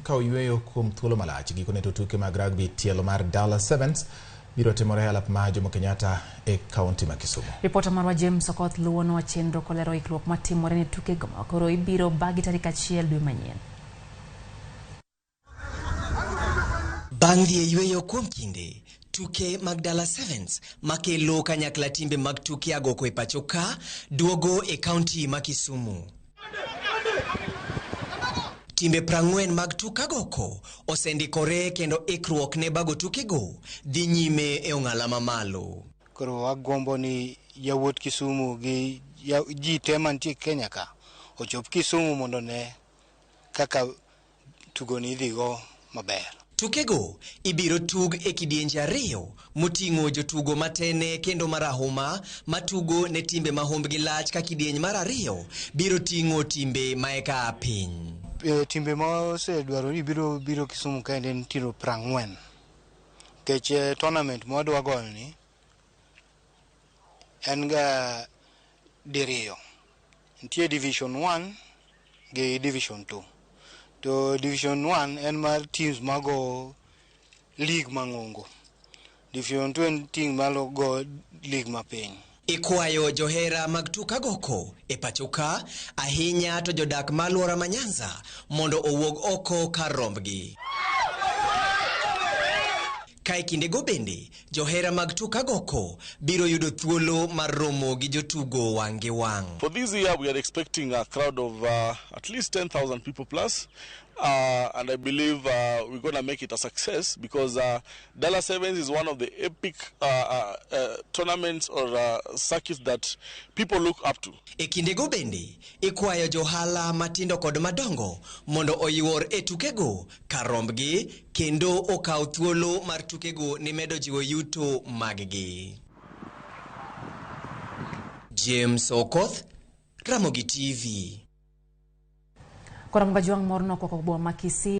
kawo yueyo kuom thuolo malach. Gikone to tuke mag rugby tielo mar Dala Sevens biro timore e alap ma Jomo Kenyatta e kaunti ma Kisumu. Ripota marwa James Okoth luwonwa chenro kolero ikruok matimore ne tukego ma koro ibiro bagi tarik 1 dwe manyien. Bang' dhi e yueyo kuom kinde, tuke mag Dala Sevens makelo kanyakla timbe mag tuke agoko e pacho ka duogo e kaunti ma Kisumu. Timbe 40 mag tuk agoko osendikore kendo ikruok ne bago tukego dhi nyime e ong'ala mamalo. Koro wagombo ni yawuot Kisumu gi ji te mantie Kenya ka ochop Kisumu mondo ne kaka tugoni idhi go maber. Tukego ibiro tug e kidienje 2 moting'o jotugo matene kendo marahuma matugo ne timbe ma hombgi lach ka kidieny mar 2 biro ting'o timbe maeka piny. Timbe ma osedwaro ni biro Kisumu kaendi en tiro 40. Nikech tournament ma wadwa goyo ni en ga diriyo. Nitie Division 1 gi Division 2. To Division 1 en mar teams mago league mang'ongo. Division 2 en team mago league mapiny. Ikwayo johera mag tuk agoko e pacho ka ahinya to jodak ma alwora ma Nyanza mondo owuog oko kar rombgi. Ka e kindego bende, johera mag tuk agoko biro yudo thuolo mar romo gi jotugo wang' gi wang'. For this year we are expecting a crowd of at least 10,000 people plus. And I believe we're going to make it a success because Dala Sevens is one of the epic tournaments or circuits that people look up to. E kindego bende, ikwayo johala matindo kod madongo mondo oyuor e tukego kar rombgi kendo okaw thuolo mar tukego ni medo jiwo yuto maggi. James Okoth, Ramogi TV. Koro Kajwang' morno koko boma ma Kisii.